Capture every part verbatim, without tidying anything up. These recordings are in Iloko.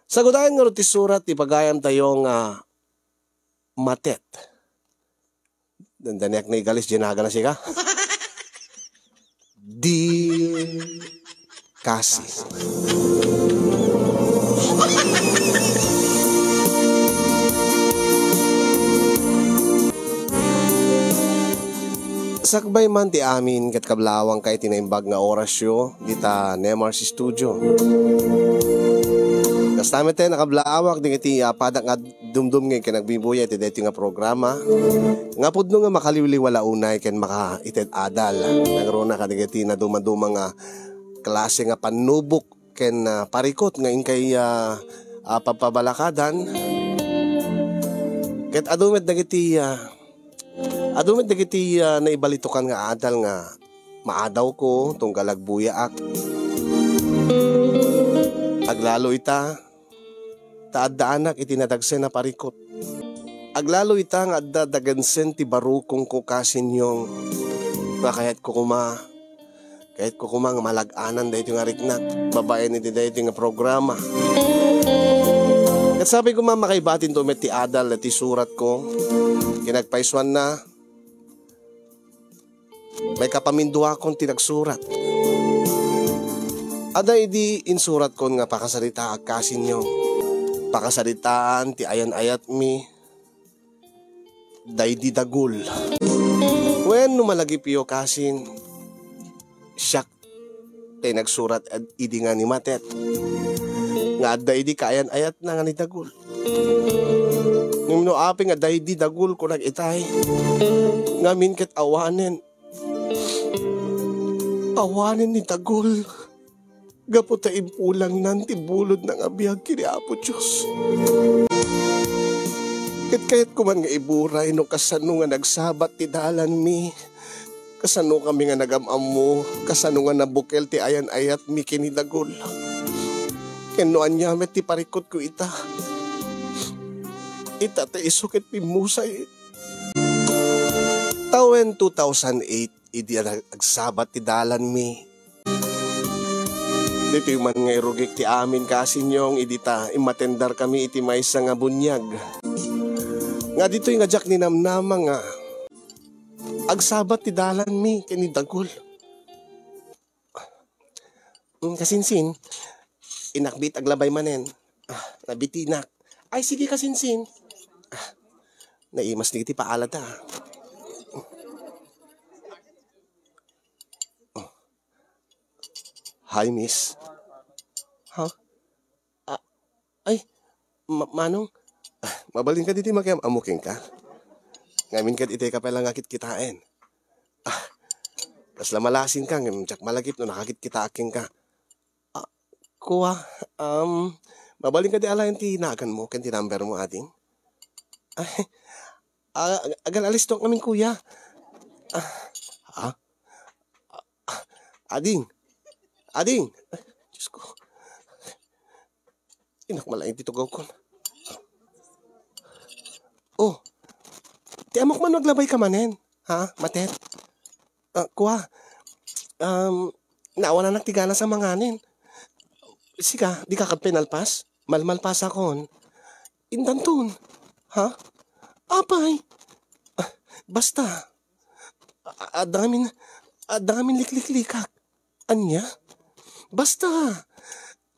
Sagudayan ngarud ti surat ti pagayamtayo nga matet. Dandaniak na igalis, jinaga na sika. Dear Kasi. Sakbay man ti amin ket kablawangka iti naimbag nga orasyo dita Nemar's Studio. Kasta met, nakablawak dagiti, ah, padak nga dumdum nga ken agbibuya iti daytoy nga programa. Nga pudno nga makaliwliwa la unay ken makaited adal. Nangruna kadagiti nadumaduma nga klase nga pannubok ken, ah, parikut nga inkay, ah, ah, pagpabalakadan. Ket adu met dagiti, ah, adu met dagiti, ah, naibalitokan nga adal nga maadawko tunggal agbuyaak. Aglalo ita, ta addaanak iti nadagsen a parikut. Aglalo ita nga adda dagensen ti barukongko, Kasi Nyong, nga kayatko koma, kayatko koma nga malag-anan daytoy nga riknak babaen iti daytoy nga programa. Ket sapay koma, makaibatinto met ti adal ti suratko, kinagpaysuanna, maikapaminduakon ti nagsurat. Adda idi insuratkon nga pakasaritaak, Kasi Nyong. Pakasaritaan ti ayan-ayatmi daydi dagul. Wen, no malagipyo, Kasin, siak tay nagsurat ad-, idi nga ni Matet nga adda idi kaayan-ayatna nga ni dagul. Ngem no apay nga daydi dagul, kunak itay, ngamin ket awanen, awanen ni dagul gapu ta impulangnan ti bulodna nga biag ken ni Apo Dios. Ket kayatko man nga iburay no kasano nga nagsabat ti dalanmi, kasanokami nga nagam-ammo, kasano nga nabukel ti ayan-ayatmi ken ni dagul. Ken no ania met ti parikutko ita, ita ti isu ket pimmusay. Tawen two thousand eight, idi nag-, agsabat ti dalanmi, ditoy man nga irugik ti amin, Kasi Nyong, idi ta immatendarkami iti maysa nga buniag. Nga ditoy nga diak ninamnama nga agsabat ti dalanmi ken ni dagul. Mm, Kasinsin, inakbit aglabay manen. Ah, nabitinak. Ay, sige, Kasinsin. Ah, naimas ni ti paalada. Hi, miss. Ha? Ah, ay, ma-, manong, ah, mabalin ka ditoy makiam-ammo kenka? Ngamin ket itay ka pay la nga kitkitaen. Ah, kasla malasin ka, ngem diak malagip no nakakitkitaak kenka. Ah, kuwa, um, mabalin ka di alaen ti naganmo ken ti number mo, ading? Ay, ah, agal-alisto ngamin, kuya. Ah, ha? Ah, ading. Ading. Ay, Diyos ko. Inak malain ti tugawkon. Oh, ti ammok man no aglabay ka manen, ha, Matet? Ah, kuwa, um, naawananak ti ganas a manganen. Sika, dika kad pinalpas? Malmalpasakon. Intanton, ha? Apay? Ah, basta. A-, adda ngamin, adda ngamin likliklikak. Ania? Basta,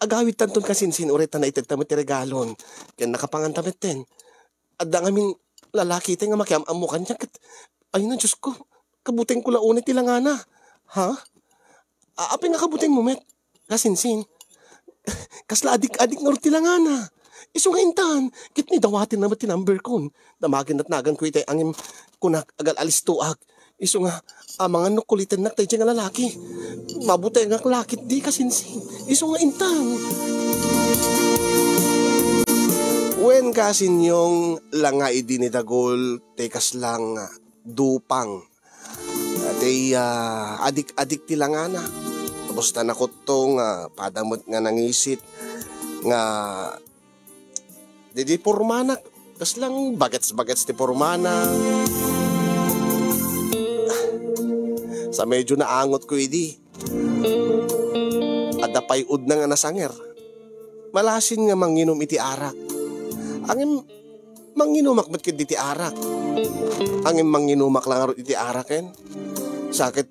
agawidtanton, Kasinsin, uray ta naited ta met ti regalon. Ken nakapanganta metten. Adda ngamin lalaki itay nga makiam-ammo kaniak ket, ay na, Diyos ko, kabutengko la unay ti langana. Ha? A-, apay nga kabutengmo met, Kasinsin? Kasla adik-adik ngarud ti langana. Isu nga intan, ket ni dawatenna met ti number kon. Damagen natnagan ko itay ngem kunak agal-alistoak. Isu nga, amangan no kulitennak daydiay nga lalaki. Mabutengak la ketdi, Kasinsin. Isu nga intan. Wen, Kasin Nyong, langa idi ni dagul ti kasla nga dupang. Ti, ah, adik-adik ti langana. Tapos ta nakutto nga pada met nga nangisit nga di, di pormana, kasla bagets-bagets ti pormana. Sa medyo naangotko idi, adda pay udna nga nasanger. malasin nga manginum iti arak. Ngem manginumak met ket iti arak. Ngem manginumak la ngarud iti araken. Sa ket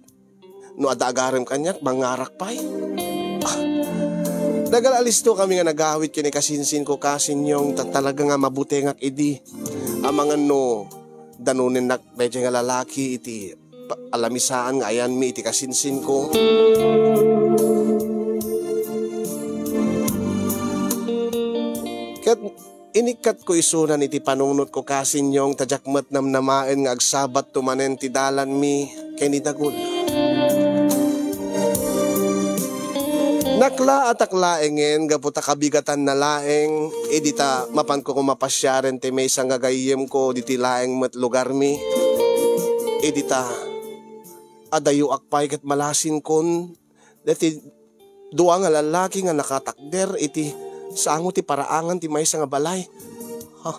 no adda agarem kaniak, mangarak pay. Ah, nagalaalisto kami nga nagawid ken ni kasinsinko, Kasinyong, ta talaga nga mabutengak idi. Amangan no danonennak daydiay nga lalaki iti pa-, alamisaan nga ayanmi iti kasinsinko. Ket inikkatko isunan iti panunotko, Kasinyong, ta diak met namnamaen nga agsabatto manen ti dalanmi ken ni Dagul. Naklaat ak laengen gapu ta kabigatanna laeng idi ta mapanko koma pasiaren ti maysa nga gayyemko ditoy laeng met lugarmi. Idi ta adayoak pay ket malasinkon deti dua nga lalaki nga nakatakder iti sango ti paraangan ti maysa nga balay. Ha?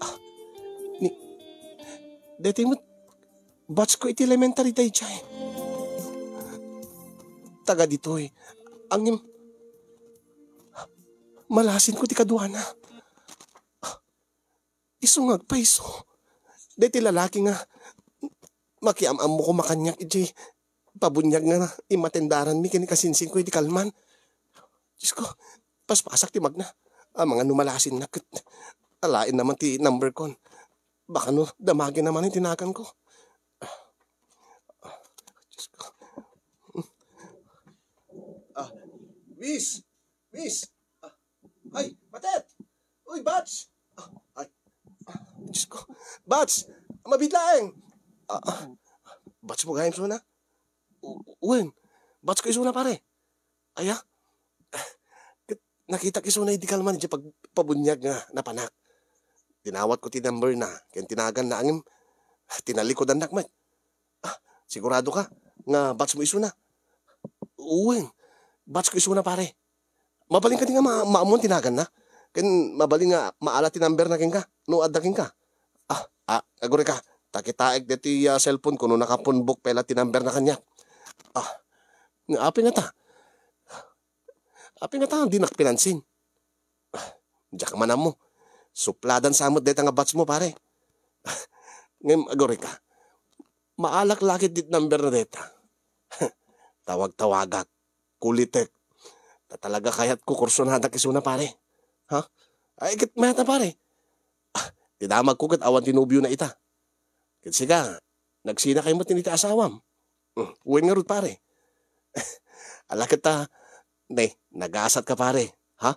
Ah, ni, deti met batchko iti elementary daydiay. Taga ditoy. Ngem malasinko ti kaduana. Isu nga agpayso. Deti lalaki nga makiam-ammo koma kaniak idiay pabuniag nga immatendaranmi ken ni kasinsinko idi kalman. Diosko, paspasak ti magna. Amangan no malasinna ket alaenna man ti numberkon. Baka no damagena manen ti naganko. Diosko. Ah, Miss! Miss! Ah, ay, Matet! Uy, Bats! Ah, ay, ah, Diosko. Bats! Mabiit laeng! Ah, ah, batchmo gayam isuna? U-, wen, batchko isuna, pare. Aya? Ket nakitak isuna idi kalman idiay pag-, pabuniag nga napanak. Dinawatko ti numberna ken ti naganna ngem tinalikudannak met. Ah, siguradoka nga batchmo isuna? Wen, batchko isuna, pare. Mabalin kadi nga ma-, maammuan ti naganna? Ken mabalin nga maala ti numberna kenka no adda kenka? Ah, ah, agurayka. Ta kitaek deti, ah, cellphoneko no naka-phone book pay la ti numberna kaniak. Ah, nga apay ngata? Apay ngata dinak pinansin? Ah, diak man ammo. Supladan sa met dayta nga batchmo, pare. Ngem agurayka. Maalak la ket ti numberna dayta. Tawag-tawagak. Kulitek. Ta talaga kayatko kursonadak isuna, pare. Ha? Ay, ket mayat a, pare. Ah, ti damagko ket awan ti nobiona ita. Ket sika, nagsinakayo met iti asawam. Hmm, wen ngarud, pare. Ala ket ta, ne, nagasatka, pare. Ha?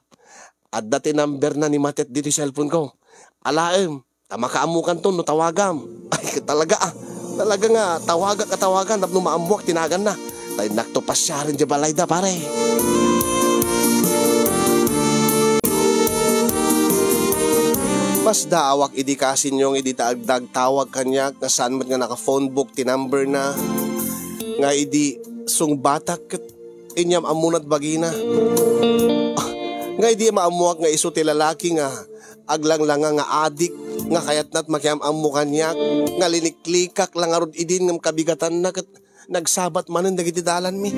Adda ti numberna ni Matet ditoy cellphoneko. Alaem, ta makaammokanto no tawagam. Ay, talaga, ah. Talaga nga tawagak a tawagan tapno maammoak ti naganna. Ta innakto pasiaren diay balayda, pare. Masdaawak idi Kasinyong idi ta agdagtawag kaniak nga saan met nga naka-phone book ti numberna. Nga idi sungbatak ket inyam-ammona ti bagina. Ah, nga idi maammoak nga isu ti lalaki nga aglanglanga nga adik nga kayatna ti makiam-ammo kaniak, nga liniklikak la ngarud idin ngem kabigatanna ket nagsabat manen dagiti dalanmi.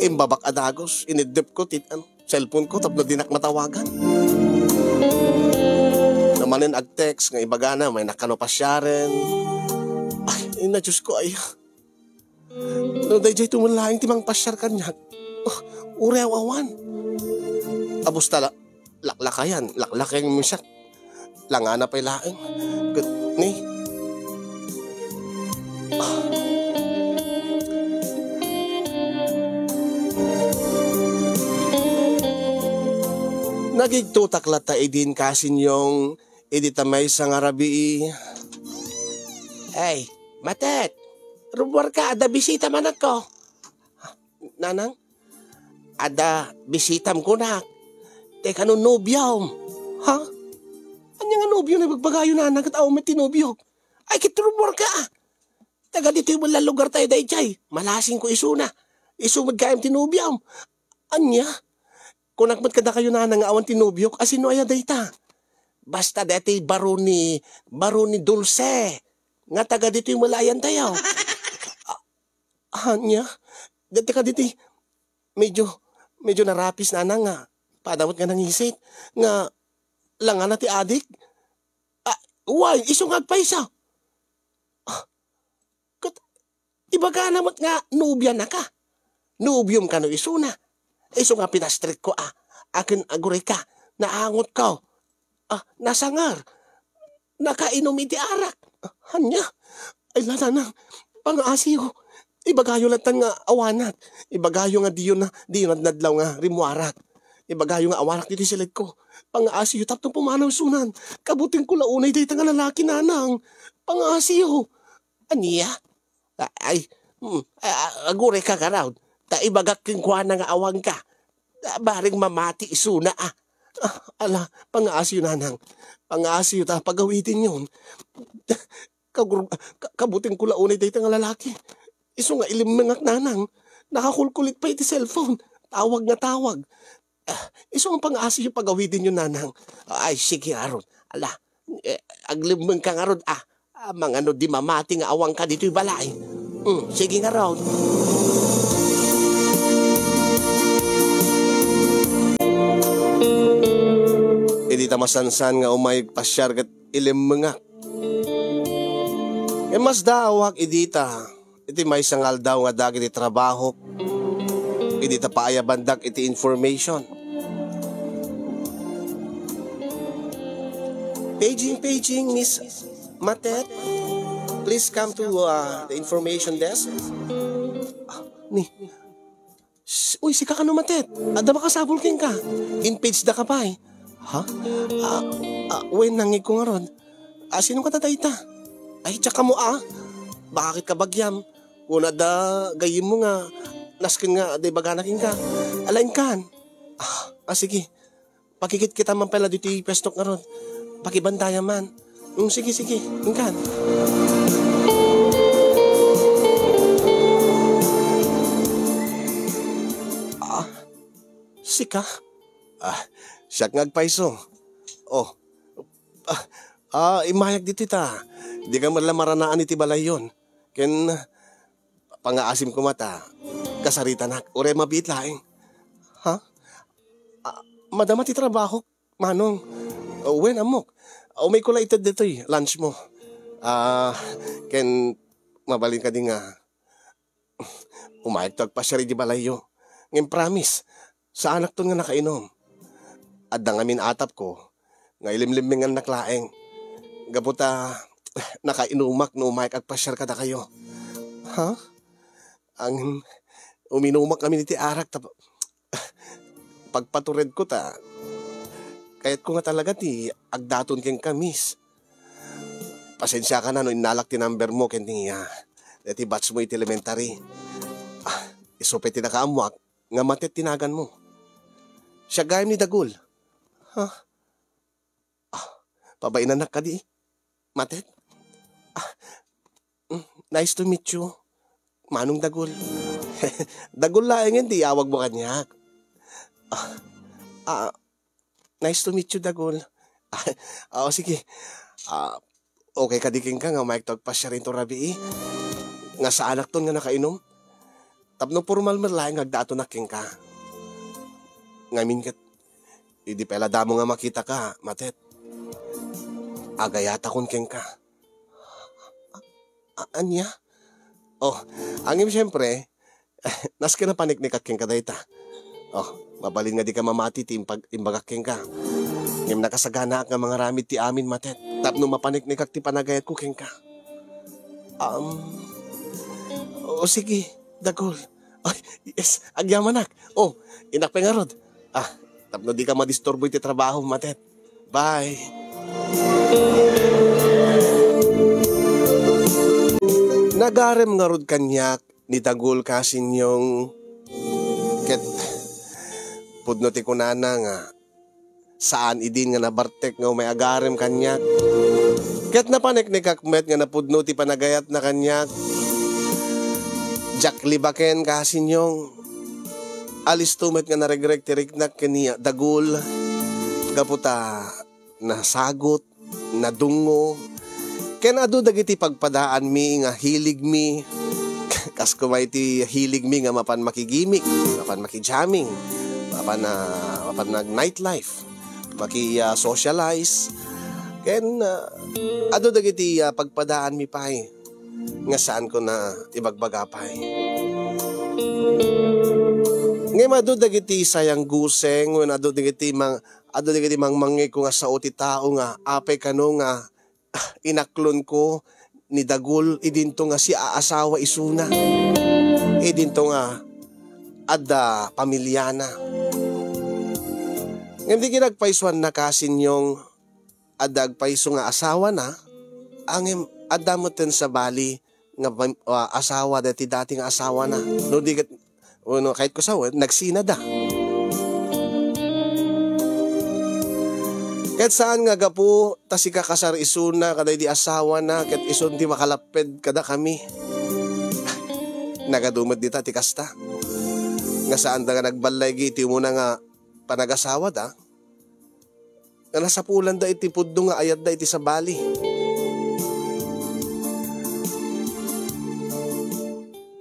Imbabak a dagus, iniddepko ti, ano, cellphoneko tapno dinak matawagan. Namanen agtext nga ibagana, maynak kano pasiaren. Ay, ina, Diosko, ay. No daydiay to met laeng ti mangpasiar kaniak, oh, uray awan. Abus ta la-, laklakayan, laklakayan mo siya. Langana pay laeng. Ket ni, ah. Nagigtotak latta idin Kasinyong idi ta maysa nga rabii. Ay, Matet! Rummuarka, adda bisita manakko. Nanang, adda bisitam kunak. Teka, no nobiom. Ha? Ania nga nobio na ibagbagayo, nanang, ket awan met ti nobiok? Ay, ket rummuarka. Taga ditoy met la lugartayo daydiay. Malasinko isuna. Isu met gayam ti nobiom. Ania? Kunak met kadakayo, nanang, nga awan ti nobiok. A, sino aya dayta? Basta daytoy baro ni, baro ni Dulce. Nga taga ditoy met la ayantayo. A-, ania? Dayta kaditi, medyo, medyo narapis, nanang, nga Pada met nga nangisit nga langana ti adik. Ah, wen, isu nga agpayso. Ah, ket ibagana met nga nobianaka. Nobiom kano isuna. Isu nga pinastrikko a, akin agurayka, naangotko. Ah, nasanger. Nakainom iti arak. Ah, ania? Ay, la, nanang, pangaasiyo. Ibagayo lattan nga awanak. Ibagayo nga diyo na, diyo nadnadlaw nga rimmuarak. Ibagayo nga awanak ditoy siledko. Pangaasiyo tapno pumanaw isunan. Kabutengko la unay dayta nga lalaki, nanang. Pangaasiyo. Ania? A-, ay, mm, a-, a-, agurayka ngarud. Ta ibagak kenkuana nga awanka. A, bareng mamati isuna, a. Ah, ala, pangaasiyo, nanang. Pangaasiyo ta pagawidenyon. Kagur-, ka-, kabutengko la unay dayta nga lalaki. Isu nga ilimmengak, nanang. Nakakulkulit pay iti cellphone. Tawag nga tawag. Ah, isu nga pangaasiyo pagawidenyo, nanang. Ay, sige ngarud. Ala, eh, aglimmengka ngarud, a. A, mangano di mamati nga awanka ditoy balay. Hmm, sige ngarud. Idi ta masansan nga umay pasiar ket ilimmengak. Ngem masdaawak idi ta, iti maysa nga aldaw nga dagiti trabahok, idi ta paayabandak iti information. Paging, paging, Miss Matet, please come to, uh, the information desk. Ah, ni, S-, uy, sika kano, Matet? Adda makasabol kenka. In-page da ka pay. Ha? Ah, ah, wen, nangngegko ngarud. Ah, sino kadi dayta? Ay, diak ammo, a. Baka ket kabagiam. Wen adda gayyemmo nga nasken nga adda ibagana kenka. Ala, inkan. Ah, ah, sige. Pakikitkitam man pay la ditoy puestok ngarud. Pakibantayam man. Mm, sige, sige. Inkan. Ah, sika? Ah, siak nga agpayso. Oh. Ah, ah, immayag ditoy ta. Dika met la maranaan iti balayyon. Ken pangaasim koma ta kasaritanak. Uray mabiit laeng. Ha? Ah, madama ti trabahok, manong. Ah, wen, ammok. Ah, umayko la ited ditoy lunch mo. Ah, ken mabalin kadi nga umayakto agpasiar iti balayyo. Ngem promise, saanakton nga nakainom. Adda ngamin atapko nga ilimlimmengannak laeng. Gapu ta nakainumak no umayak agpasiar kadakayo. Ha? Ngem uminumak ngamin iti arak ta pagpaturedko ta kayatko nga talaga ti agdaton kenka, miss. Pasensiakan no innalak ti number mo ken ni, ah, daytoy batch mo iti elementary. Ah, isu pay ti nakaammoak nga Matet ti naganmo. Siak gayam ni Dagul. Ha? Ah, pabainannak kadi, Matet? Ah, mm, nice to meet you, Manong Dagul. Dagul laengen ti iyawagmo kaniak. Ah, ah, nice to meet you, Dagul. Ah, oo, sige. Ah, okay kadi kenka nga umayakto agpasiar into rabii? Nga saanakton nga nakainom? Tapno pormal met laeng nga agdatonak kenka. Ngamin ket, idi pay la damo nga makitaka, Matet, agayatakon kenka. A-, ania? Oh, ngem siempre, nasken a paniknikak kenka dayta. Oh, mabalin nga dika mamati ti impag-, imbagak kenka. Ngem nakasaganaak nga mangaramid ti amin, Matet, tapno mapaniknikak ti panagayatko kenka. Um, o sige, Dagul. Ay, yes, agyamanak. Oh, innak pay ngarud. Ah, tapno dika madisturbo iti trabaho, Matet. Bye. Nagarem ngarud kaniak ni Dagul, Kasinyong, ket pudno ti kunana nga saan idin nga nabartek nga umay agarem kaniak. Ket napaniknikak met nga napudno ti panagayatna kaniak. Diak libaken, Kasinyong. Alisto met nga naregrek ti riknak ken ni Dagul gapu ta nasagot, nadungngo, ken adu dagiti pagpadaanmi nga hiligmi. Kas koma iti hiligmi nga mapan makigimik, mapan makijamming, mapan, ah, mapan nag-nightlife, maki, ah, socialize, ken, ah, adu dagiti, ah, pagpadaanmi pay nga saanko na ibagbaga pay. Ngem adu dagiti sayang guseng, wenno adu dagiti mang-, adu dagiti mangmangngegko nga sao ti tao nga apay kano nga inaklonko ni Dagul idinto nga siaasawa isuna. Idinto nga adda pamiliana. Ngem di kinagpaysuanna, Kasinyong, adda agpayso nga asawana, ngem adda metten sabali nga pam-, ah, asawa daytoy dati nga asawana. No di ket, wenno kayatko sawen, nagsinada. Ket saan nga gapu ta sikakasar isuna kadaydi asawana ket isun ti makalapped kadakami. Nagadu met dita ti kasta. Nga saanda nga nagballaygi iti umuna nga panagasawada, nga nasapulanda iti pudno nga ayatda iti sabali.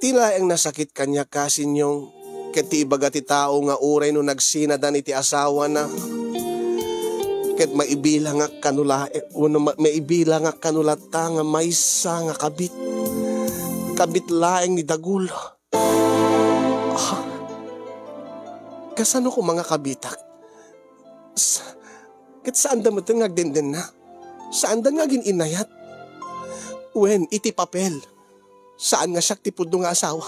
Ti laeng nasakit kaniak, Kasinyong, ket ti ibaga ti tao nga uray no nagsinadan iti asawana, ket maibilangak kano laeng, wenno ma-, maibilangak kano latta nga maysa nga kabit. Kabit laeng ni Dagul. Ah, kasano koma nga kabitak? Sa-, ket saanda metten nga agdendenna. Saanda nga agin-inayat. Wen, iti papel, saan nga siak ti pudno nga asawa.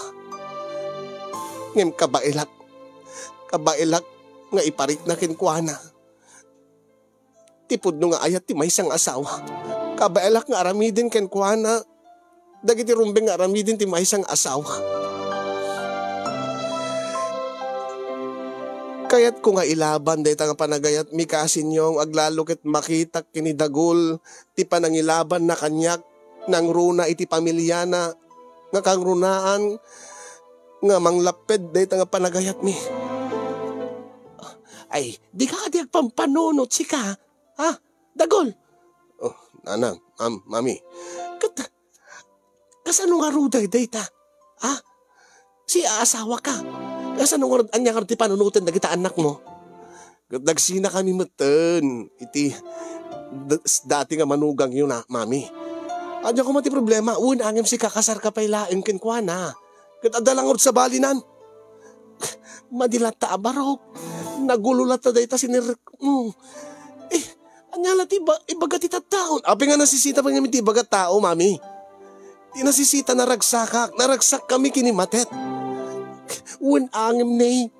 Ngem kabaelak, kabaelak nga iparikna kenkuana ti pudno nga ayat ti maysa nga asawa. Kabaelak nga aramiden kenkuana dagiti rumbeng nga aramiden ti maysa nga asawa. Kayatko nga ilaban dayta nga panagayatmi, Kasinyong, aglalo ket makitak ken ni Dagul ti panangilabanna kaniak, nangruna iti pamiliana, nga kangrunaan nga manglapped dayta nga panagayatmi. Ay, dika kadi agpampanunot, sika, ha? Dagul! Oh, nanang, ma'am, mami. Ket, kasano ngarud dayta? Ha? Siaasawaka. Kasano ngarud, ania ngarud ti panunoten dagiti annakmo? Ket nagsinakami metten iti d-, dati nga manugangyo na, mami. Ania koma ti problema? Wen, ngem sikakasarka pay laeng kenkuana. Ket adda la ngarud sabalinan. Madi latta a barok. Nagulo latta dayta sinerrekmo. Eh, ania la ti iba-, ibaga ti tattaon? Apay nga nasisita pay ngamin ti ibaga tao, mami? Ti nasisita, naragsakak, naragsakkami ken ni Matet. Wen, ngem ne.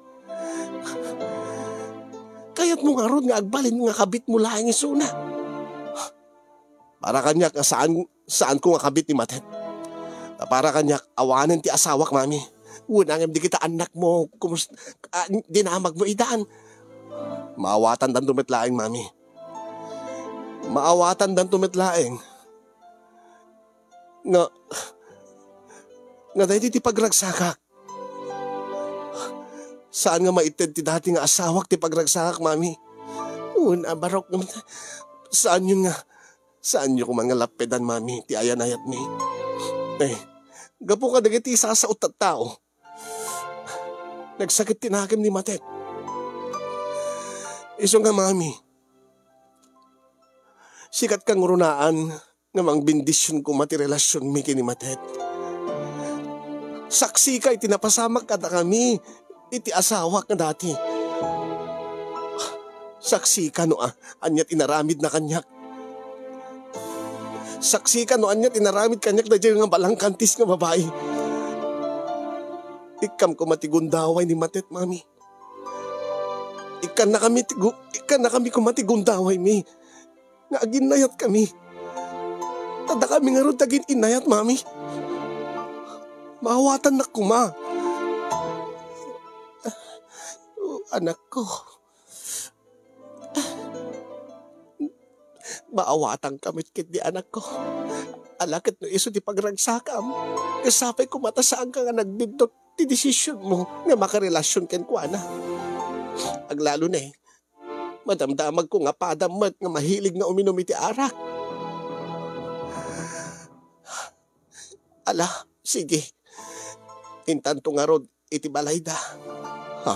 Kayatmo ngarud nga agbalin nga kabitmo laeng isuna? Para kaniak nga saan, saanko nga kabit ni Matet. Ta para kaniak, awanen ti asawak, mami. Wen, ngem dagiti annakmo, kumus-, ah, dinamagmo idan. Maawatandanto met laeng, mami. Maawatandanto met laeng. Nga, nga daydi ti pagragsakak. Saan nga maited ti dati nga asawak ti pagragsakak, mami. Wen, a barok, saanyon nga, saanyo koma nga lappedan, mami, ti ayan-ayatmi. Eh, gapu kadagiti sasaot a tao, nagsakit ti nakem ni Matet. Isu nga, mami, sikat kangrunaan nga mangbendision koma ti relasionmi ken ni Matet. Saksika iti napasamak kadakami iti asawak nga dati. Saksika no, ah, ania ti inaramidna kaniak. Saksika no ania ti inaramid kaniak daydiay nga balangkantis nga babai. Ikkam koma ti gundaway ni Matet, mami. Ikkannakami ti gu-, ikkannakami koma ti gundawaymi nga aginnayatkami. Ta dakami ngarud ti agin-innayat, mami. Maawatannak koma. Oh, anakko. Maawatankami ketdi, anakko. Ala ket no isu ti pagragsakam, sapay koma ta saanka nga nagbiddut ti desisionmo nga makarelasion kenkuana. Aglalo ne, madamdamagko nga padam met nga mahilig nga uminum iti arak. Ala, sige. Intanto ngarud iti balayda. Ha?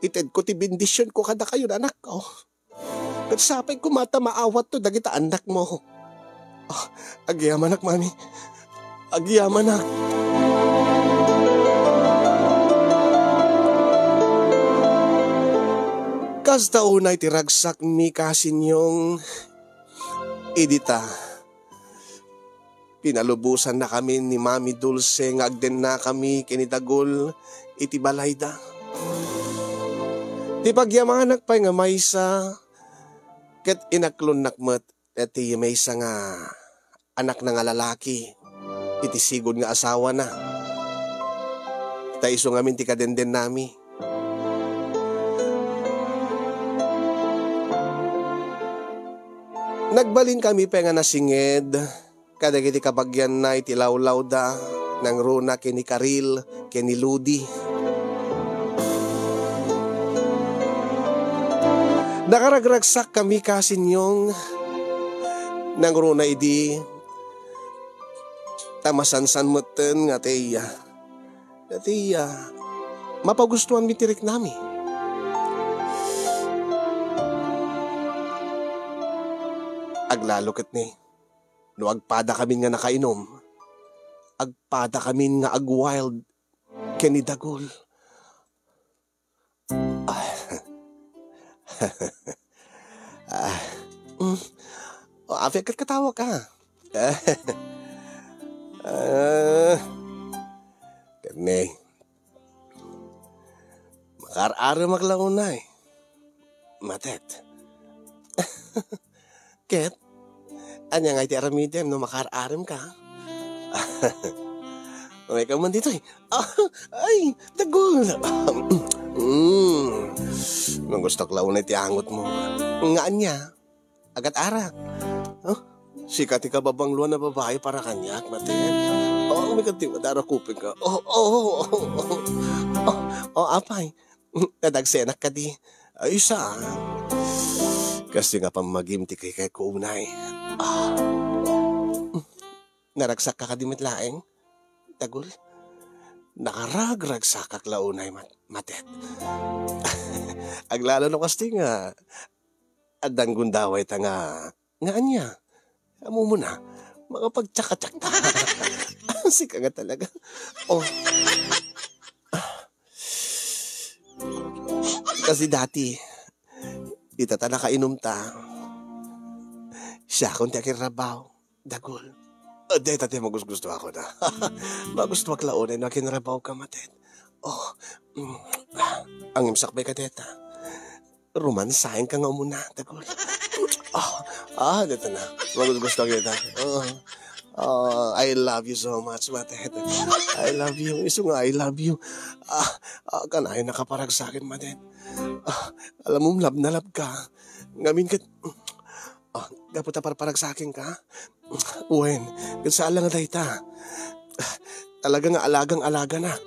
itedko ti bendisionko kadakayo, anakko. Ket sapay koma ta maawatto dagiti annakmo. Ah, agyamanak, Mami. Agyamanak. Kasta unay ti ragsakmi, Kasinyong, idi ta pinalubosannakamin ni Mami Dulce nga agdennakami ken ni Dagul iti balayda. Ti pagyamanak pay nga maysa, ket inaklonnak met ti maysa nga anakna nga lalaki iti sigud nga asawana. Ta isu ngamin ti kadendennami. Nagbalinkami pay nga nasinged kadagiti kabagianna iti lawlawda, nangruna ken ni Karil ken ni Ludi. Nakaragragsakkami, Kasinyong, nangruna idi, ta masansan metten nga ti, ti, ah, mapagustuanmi ti riknami. Aglalo ket ni, no agpadakamin nga nakainom, agpadakamin nga agwild ken ni Dagul. Ah. Ah. Mm. O, apay ket katawa ka. Ah. Ket ni, makaar-aremak la unay, Matet. Ket, ania ngay ti aramidem no makaar-aremka? Umayka man ditoy. Ah, ay, Dagul. Mm. Nagustok la unay ti angotmo. Nga ania? Agat-arak. Huh? Sika ti kababangloan a babai para kaniak, Matet. Oh, umayka ti madarakuping ka. Oh, oh, oh, oh, oh. Oh, oh, apay. Nadagsenak kadi. Ay, saan? Kasi nga pammagim ti kaykayko unay. Ah. Naragsakka kadi met laeng, Dagul? Nakaragragsakak la unay, Mat-, Matet. Aglalo no kasta nga addan gundawayta nga, nga ania? Ammom na, makapagtsakatsak ta. Sika nga talaga. Oh. Kasi dati, ita ta nakainom ta, siakon ti akirrabaw, Dagul. Ah, dayta ti magusgustoakon. Magustoak la unay no akinrabawka, Matet. Oh, mm, ah, angimsak pay ka dayta. Romansaenka nga umuna, Dagul. Ah, ah, dayta na. Magusgustoak ita. Oh, oh, I love you so much, Matet. I love you. Isu nga, I love you. Ah, ah, kanayon a kaparagsaken, Matet. Ah, alam mo, love na love ka. Ngamin ket, ah, gapu ta parparagsakenka? Wen, ket saan la nga dayta. Talaga nga alagang-alaganak.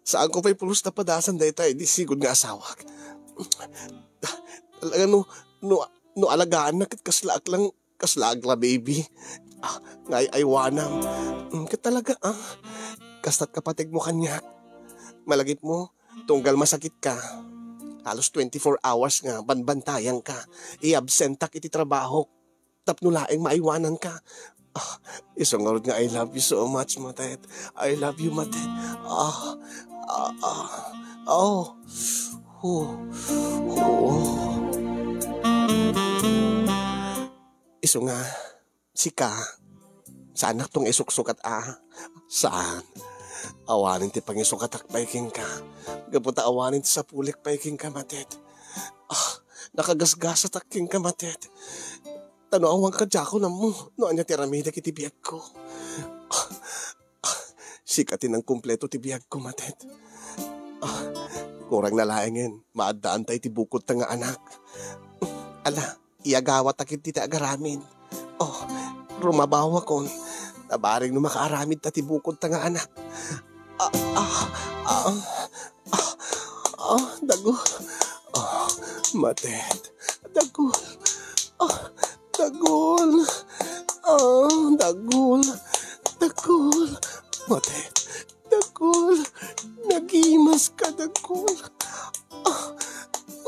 Saanko pay pulos napadasan dayta idi sigud nga asawak. Talaga no, no, no alagaanna ket kaslaak lang, kaslaak la baby. Ah, nga ay-aywanam. Mm, ket talaga, ah, kasta't kapateg mo kaniak. Malagip mo, tunggal masakitka, halos twenty-four hours nga banbantayanka. I-absentak iti trabaho tapno laeng maaywananka. Ah, isu ngarud nga I love you so much, Matet. I love you, Matet. Ah, ah, ah, oh. Oh. Oh. Isu nga, sika, saannakto nga isuksukat a. Saan? Awanen ti pangisukatak pay kenka. Gapu ta awanen ti sapulik pay kenka, Matet. Ah, nakagasgasatak kenka, Matet. Ta no awanka, diakon ammo no ania ti aramidek iti biagko. Ah, ah, sika ti nangkumpleto ti biagko, Matet. Ah, kurang na laengen, maaddaanta iti bukodta nga anak. Ala, iyagawatak iti ti agaramid. Oh, rumabawakon. Nabareng no makaaramidta ti bukodta nga anak. Ah, ah, ah, ah, ah, Dagul. Ah, Matet. Dagul. Ah, Dagul. Ah, Dagul. Dagul. Matet. Dagul. Nagimas ka, Dagul. Ah,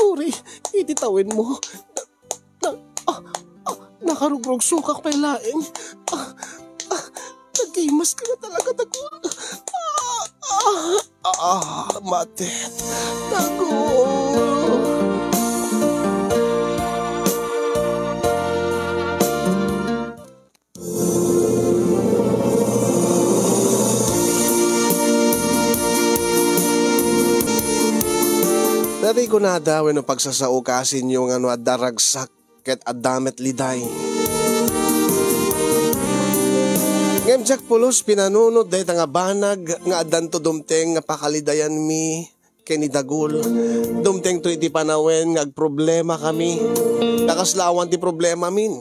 uri, iti tawenmo. Na, na, ah, ah, nakarugrugsoka pay laeng. Ah, ah, naggimas ka na talaga, Dagul. Ah, ah, ah, mate. Dagul. Daytoy kunada wenno pagsasao kasinyo nga no adda ragsak ket adda met liday. Ngem diak pulos pinanunot dayta nga banag nga addanto dumteng nga pakalidayanmi ken ni Dagul. Dumtengto iti panawen nga agproblema kami. Ta kasla awan ti problemamin.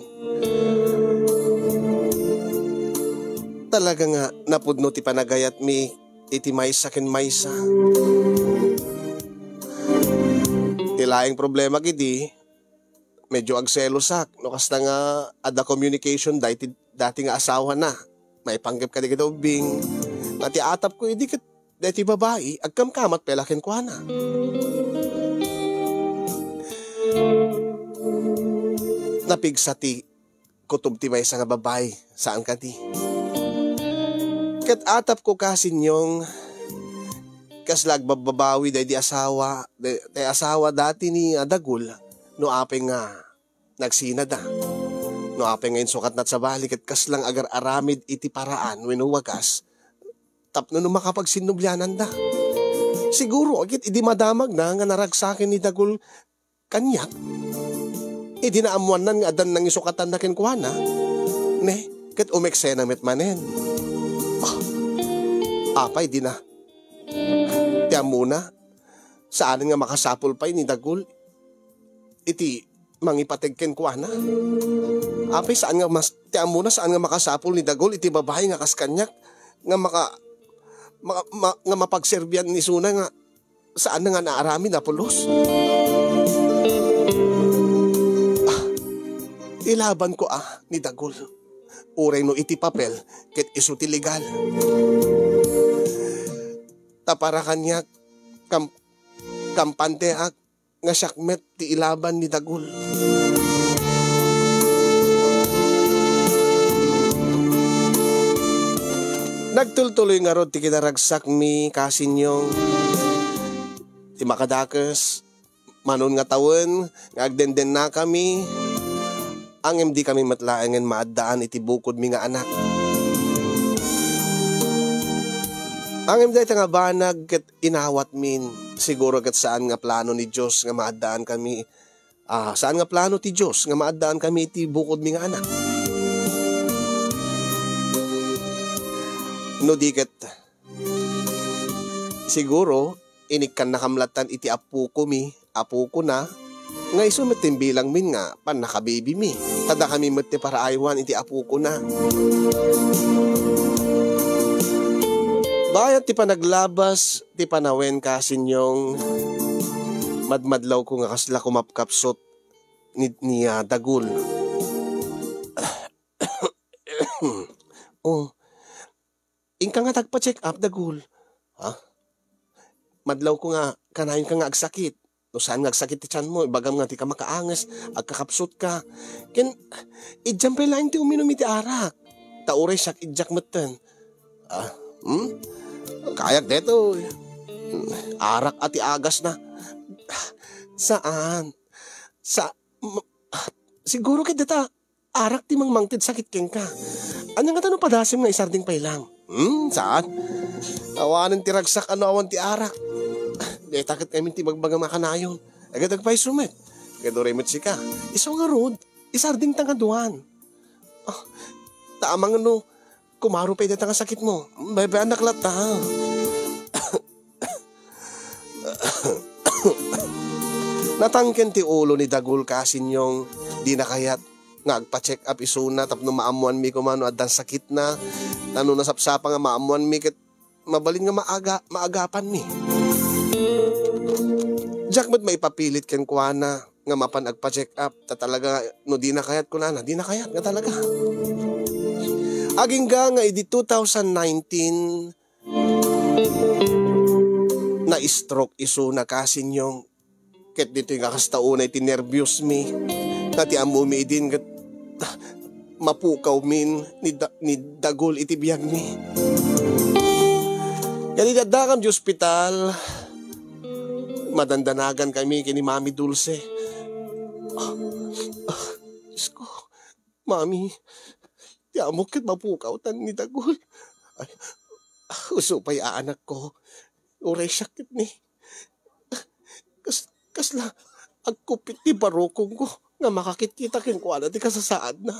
Talaga nga napudno ti panagayatmi iti maysa ken maysa. Ti laeng problema idi, medyo agselosak no kasta nga adda communication daydi dati nga asawana. Maipanggep kadi ket ubbing. Nga ti atapko idi ket daytoy babai, agkamkamat pay la kenkuana. Napigsa ti kutob ti maysa nga babai, saan kadi. Ket atapko kasinyo, kasla agbabbabawi daydi asawa, day-, day asawa dati ni, ah, Dagul, no apay nga nagsinada. No apay nga insukatna sabali ket kasla agar-aramid iti paraan wenno wagas tapno no makapagsinnubliananda. Siguro, ket idi madamagna nga naragsaken ni Dagul kaniak, idi naammoannan nga adda nangisukatanna kenkuana, ne, ket umeksena met manen. Ah, apay dina? Ti ammona, saanen nga makasapul pay ni Dagul iti mangipateg kenkuana. Apay, saan nga mas-, ti ammona, saan nga makasapul ni Dagul iti babai nga kas kaniak nga maka-, ma-, ma-, nga mapagserbian isuna nga saan nga naaramid a pulos. Ah, ilabanko a ni Dagul. Uray no iti papel, ket isu ti legal. Ta para kaniak, kam-, kampanteak nga siak met ti ilaban ni Dagul. Nagtultuloy ngarud ti kinaragsakmi, kasinyo. Ti makadakes, manon nga tawen nga agdendennakami, ngem dikami met laengen maaddaan iti bukodmi nga anak. Ngem dayta nga banag ket inawatmin, siguro ket saan nga plano ni Dios nga maaddaankami, ah, saan nga plano ti Dios nga maaddaankami iti bukodmi nga anak. No di ket, siguro, inikkannakam lattan iti apukomi, apukona, nga isu met ti imbilangmin nga pannakabibimi. Ta dakami met ti paraaywan iti apukona. Bayat ti panaglabas ti panawen, kasinyo, madmadlawko nga kasla kumapkapsut ni, ni, ah, Dagul. Oh, inka nga tagpa-check up, Dagul. Ha? Madlawko nga kanayonka nga agsakit. No saan nga agsakit ti tianmo, ibagam nga dika makaanges, agkakapsutka. Ken, idiam pay laeng ti uminum iti arak. Ta uray siak, idiak metten. Ah, hmm? Kayak detoy. Arak a ti agasna. Saan? Sa, m-, siguro ket deta, arak ti mangmangted sakit kenka. Ania ngata no padasem nga isardeng pay lang? Hmm, saan? Awanen ti ragsak a no awan ti arak. Deta ket ngamin ti bagbagam a kanayon. Agad agpayso met. Agad uray met sika. Isu ngarud, isardeng ta nga duan. Ah, ta amangan no, kumaro pay deta nga sakitmo. Baybayanak latta. Natangken ti ulo ni Dagul, kasinyo, dina kayat nga agpa-check up isuna tapno maammoanmi koma no addan sakitna. Ta no nasapsapa nga maammoanmi ket mabalin nga maaga-, maagapanmi. Diak met maipapilit kenkuana nga mapan agpa-check up. Ta talaga, no dina kayat, kunana, dina kayat nga talaga. Agingga nga idi two thousand nineteen, na-stroke isuna, kasinyo. Ket ditoy nga kasta unay ti nerbiosmi, nga ti ammomi idin ket mapukawmin ni Da-, ni Dagul iti biagmi. Ket idi addakami iti ospital, madandanagankami ken ni Mami Dulce. Ah, ah, Diyos ko, Mami, ti ammok ket mapukawtan ni Dagul. Ay, uso pay a anakko. Uray siak ket ni. Kas-, kasla agkupit ti barukongko nga makakitkita kenkuana ti kasasaadna.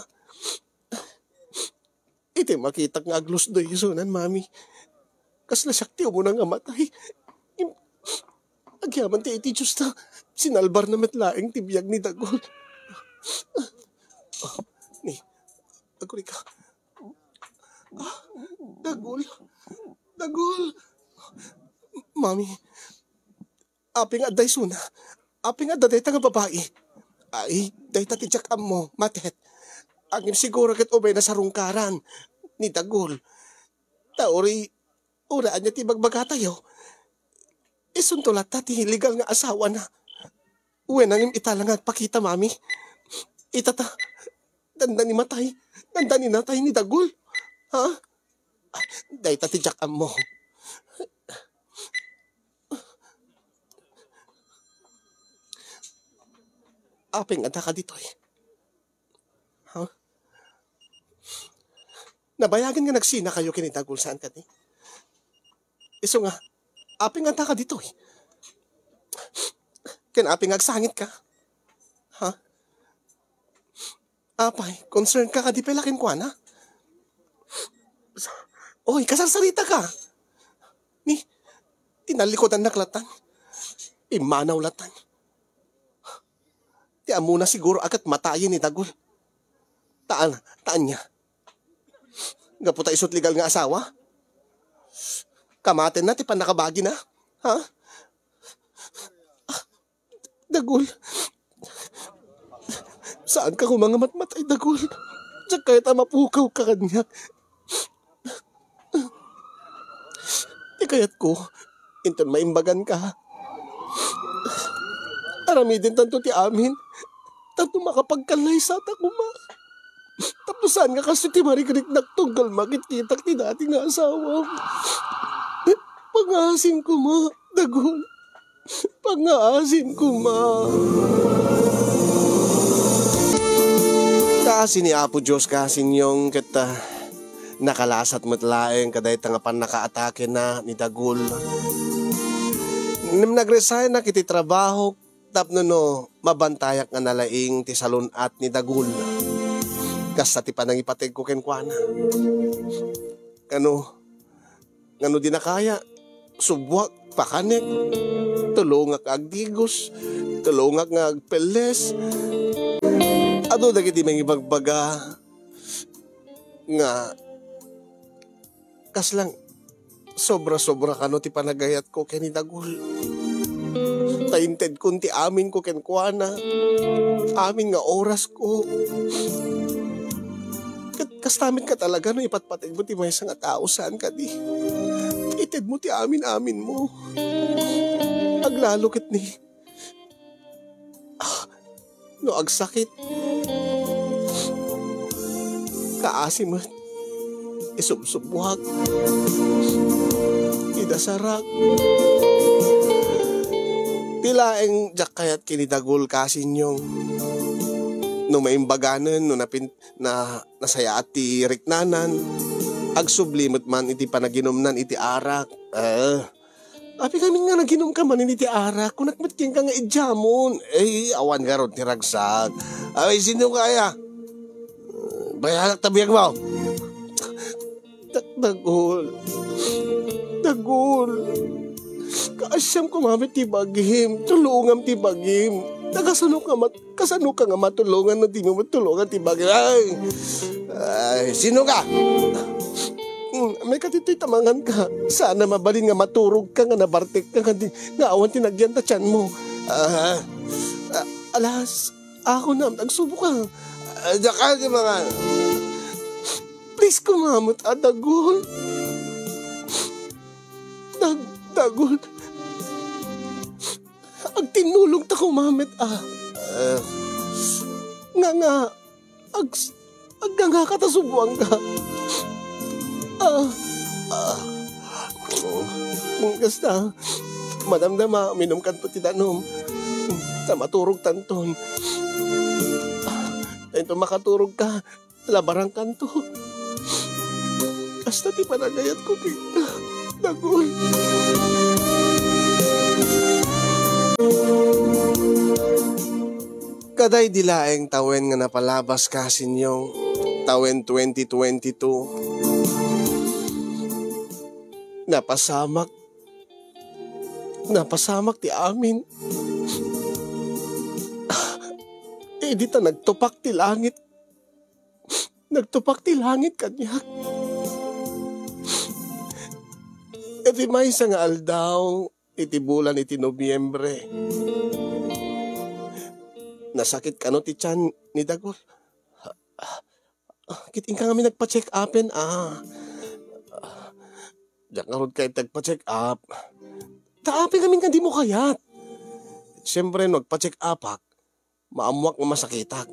Iti makitak nga aglusdo isunan, Mami, kasla siak ti umuna nga matay. Im-, agyaman ti iti Dios ta sinalbarna met laeng ti biag ni Dagul. Ni, agurika. Ah, Dagul. Dagul. Mami, apay nga adda isuna? Apay nga adda dayta nga babai? Ay, dayta ti diak ammo, Matet. Ngem siguro ket umay nasarungkaran ni Dagul. Ta uri, ura ania ti ibagbagatayo, isunto latta ti legal nga asawana. Wen, ngem ita la nga agpakita, Mami. Ita ta, dandani matay, dandani natay ni Dagul. Ha? Dayta ti diak ammo. Apay nga addaka ditoy? Ha? Nabayagen nga nagsinakayo ken ni Dagul, saan kadi? Isu nga, apay nga addaka ditoy? Ken apay nga agsangitka? Ha? Apay, concern ka kadi pay la kenkuana? Oy, kasarsaritaka. Ni, tinallikudannak latan. Immanaw latan. Ti ammona siguro a ket matayen ni Dagul. Taan, taan niya. Gapu ta isut legal nga asawa? Kamatenna ti pannakabagina? Ha? Dagul. Saanka koma nga matmatay, Dagul. Diak kayat a mapukawka kaniak. Ti kayatko, inton maimbaganka, aramidentanto ti amin tapno makapagkallaysata koma. Tapno saan nga kastoy ti marikriknak tunggal makitkitak ti dati nga asawam. Pangaasim koma, Dagul. Pangaasim koma. Kaasi ni Apo Dios, kaasi niong ket, ah, nakalasat met laeng kadayta nga pannakaatakena ni Dagul. Ngem nagresignak iti trabaho tapno no mabantayak nga nalaing ti salun-at ni Dagul. Kasta ti panangipategko kenkuana. Kano, ngano di nakaya? Subuak, pakanek, tulongak nga agdigos, tulongak nga agpelles. Adu dagiti mangibagbaga nga kaslang sobra-sobra kano ti panagayatko ken ni Dagul. Ta intedkon ti aminko kenkuana, amin nga orasko. Ket kasta met nga talaga no ipatpategmo ti maysa nga tao, saan kadi? Itedmo ti amin-aminmo. Aglalo ket ni, ah, no agsakit, kaasi met. Isubsubwak. Idasarak. Ti laeng diak kayat ken ni Dagul, kaasi niong. No maimbaganen, no napin-, na, nasayaat ti riknanan, agsubli met man iti panaginumnan iti arak. Eh, apay ngamin nga naginumka manen iti arak? Kunak met kenka nga idiamon. Eh, awan ngarud ti ragsak. Ay, sino kaya? Bayanak ta biagmo. Da-, Dagul. Dagul. Kaasiam koma met ti bagim. Tulongam ti bagim. Nakasano ka mat-, kasano ka nga matulongan no dimo matulongan ti bagim? Ay! Ay, sino ka? Hmm, may katitoy tamanganka. Sana mabalin nga maturog ka nga nabartek ka nga di, nga awan ti nagyan ta tianmo. Ah, ah, alas, ako na, nagsubo ka. Ah, diak kayat ti mga Please, kumamot, a, Dagul. Dag-, Dagul. Ag-, Tinnulongta koma met, a. Ah, nga, nga, ag-, agngangaka ta subuangka. Ah, ah. Kasta, madamdama, uminumkanto ti danum. Ta maturogtanton. Ta inton makaturogka, labarangkanto. Kasta ti panagayatko kenka, Dagul. Kadaydi laeng tawen nga napalabas, Kasinyong, tawen twenty twenty-two. Napasamak, napasamak ti amin. Idi ta nagtupak ti langit, nagtupak ti langit kaniak. Iti maysa nga aldaw, iti bulan iti Nobiembre, nasakit kano ti tian ni Dagul. Ket inka ngamin nagpa-check-upen, a. Diak ngarud kayat ti agpa-check-up. Ta apay ngamin nga dimo kayat? Siempre, no agpa-check-upak, maammoak nga masakitak.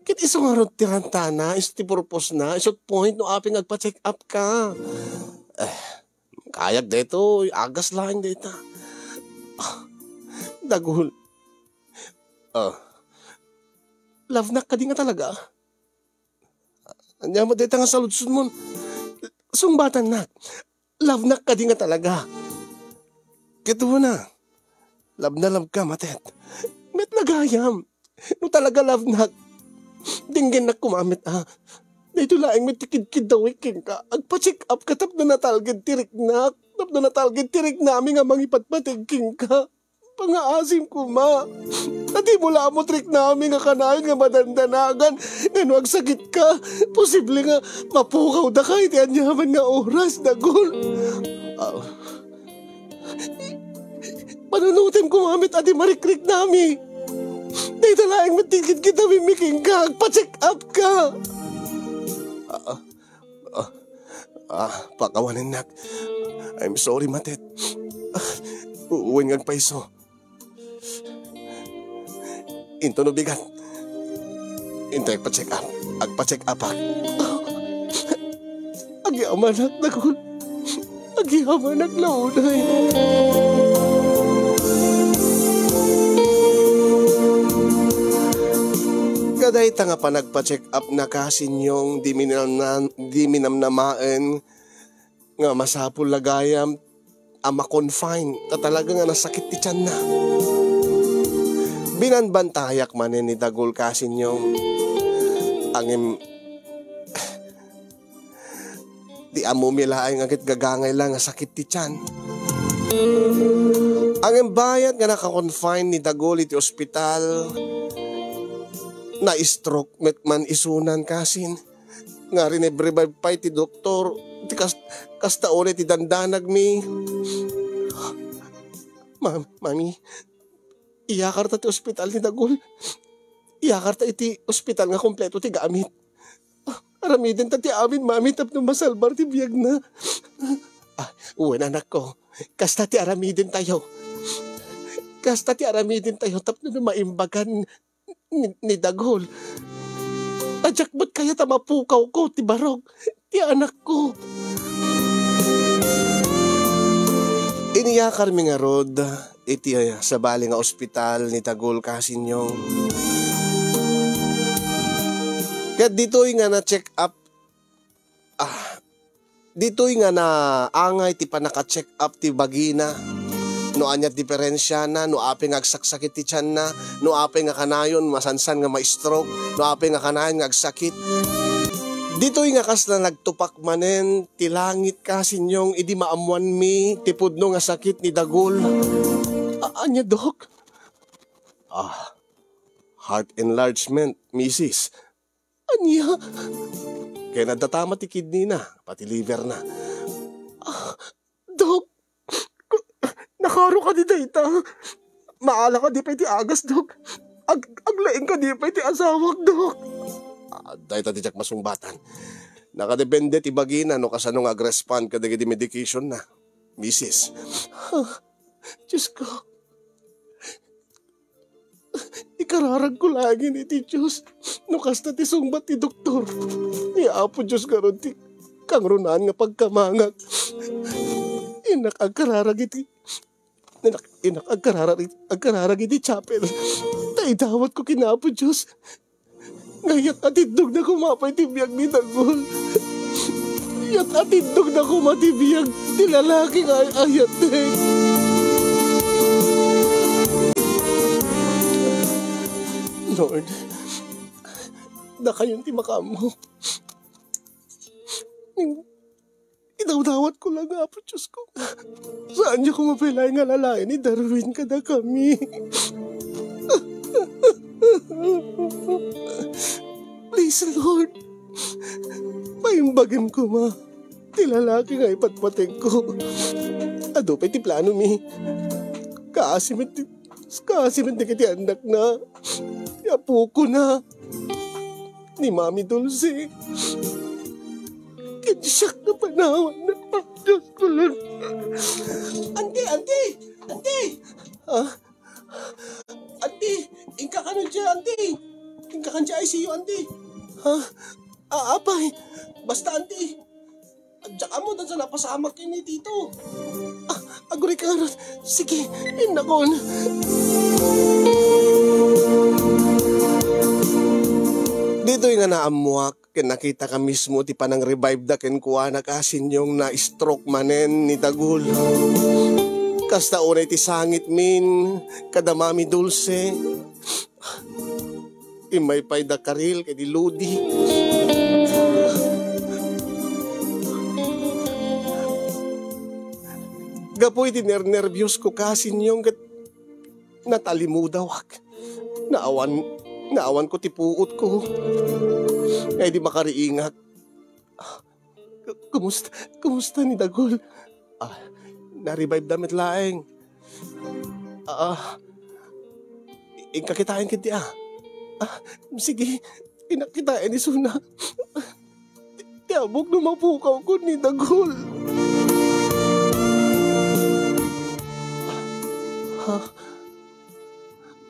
Ket isu ngarud ti rantana, isu ti purpose na, isu ti point no apay nga agpa-check-up ka. Eh, kayak daytoy, agas laeng dayta. Ah, Dagul. Ah, love nak kadi nga talaga? Ania met dayta nga saludsodmon? Sungbatannak. Love nak kadi nga talaga? Ket wen a, love na love ka, Matet. Met la gayam. No talaga love nak, denggennak koma met, a. Daytoy laeng met ti kidkiddawek kenka. Agpa-check up ka tapno natalged ti riknak. Tapno natalged ti riknami nga mangipatpateg kenka. Pangaasim koma. Ta dimo la ammo ti riknami nga kanayon nga madandanagan nga no agsakit ka, posible nga mapukawda ka iti aniaman nga oras, Dagul. Ah. Panunotem koma met a di marikriknami. Dayta laeng met ti kidkidawemmi kenka, agpa-check up ka. Ah, ah, ah, pakawanennak. I'm sorry, Matet. Ah, wen nga agpayso. Intono bigat. Intoy agpa-check up. Agpa-check upak. Agyamanak, Dagul. Agyamanak la unay. Kadayta nga panagpa-check up na, Kasinyong, di minamnan-, di minamnamaen nga masapul la gayam a ma-confine ta talaga nga nasakit ti tianna. Binanbantayak manen ni Dagul, Kasinyong. Ngem, di ammomi laeng a ket gagangay la nga sakit ti tian. Ngem bayat nga naka-confine ni Dagul iti ospital, na-stroke met man isunan, Kasin. Nga rin-revive pay ti doktor, ti kas-, kasta unay ti dandanagmi. Ma-, Mami, iyakarta ti ospital ni Dagul. Iyakarta iti ospital nga kompleto ti gamit. Aramidenta ti amin, Mami, tapno masalbar ti biagna. Ah, wen, anakko. Kasta ti aramidentayo. Kasta ti aramidentayo tapno maimbagan ni, ni Dagul. Diak met kayat a mapukawko ti barok ti anakko. Iniyakarmi ngarud iti, ah, sabali nga ospital ni Dagul, Kasinyong. Ket ditoy nga na-check up, ah, ditoy nga naangay ti pannaka-check up ti bagina, no ania ti diferensiana, no apay nga agsaksakit ti tianna, no apay nga kanayon masansan nga ma-stroke, no apay nga kanayon nga agsakit. Ditoy nga kasla nagtupak manen ti langit, Kasinyong, idi maammoanmi ti pudno nga sakit ni Dagul. A-, ania, Dok? Ah, heart enlargement, misis. Ania? Ken adda tama ti kidney na, pati liver na. Ah, Dok, nakaro kadi dayta? Maala kadi pay ti agas, Dok? Ag-, aglaing kadi pay ti asawak, Dok? Ah, dayta ti diak masungbatan. Nakadepende ti bagina no kasano nga agrespond kadagiti medication na, misis. Ah, Diyos ko. kararagko laeng iti Dios no kasta ti sungbat ti doktor. Ni Apo Dios ngarud ti kangrunaan nga pagkamangak. Innak agkararag iti, innak, innak agkararag, agkararag iti chapel. Ta idawatko ken Apo Dios. Nga iyat atindogna koma pay ti biag ni Dagul. Iyat atindogna koma ti biag ti lalaki nga ay-ayatek. Lord, dakayon ti makaammo. Idawdawatko lang, Apo Diosko. Saanyo koma pay laeng nga alalaen ni Darwin kadakami. Please, Lord, paimbagem koma ti lalaki nga ipatpatengko. Adu pay ti planomi. Kaasi met ti, kaasi met dagiti annakna. Ti apokona. Ni Mami Dulce. Ken siak nga panawanna. Diosko, Lord. Anti, anti! Anti! Ah? Anti! Inka kano dia, anti! Inka kan dia I C U, anti! Ha? Ah, apay! Basta, anti! Diak ammo ta napasamak ken ni Tito. Ah, aguray ka ngarud. Sige, innakon. Ditoy nga naammuak, ken nakitaka mismo ti panang-revive da kenkuana, kaasinyong na-stroke manen ni Dagul. Kasta unay ti sangitmin, kada Mami Dulce. Immay pay da Karil ken ni Lodi. Gapu iti nernerbiosko, kaasinyong, ket natalimudawak. Naawan, naawanko ti puotko. Nga idi makariingak. Ku-, kumusta, kumusta ni Dagul? Ah, na-revive da met laeng. Ah, inka kitaen ketdi, ah. Ah, sige, innak kitaen isuna. Ti, ti ammok no mapukawko ni Dagul. Ha?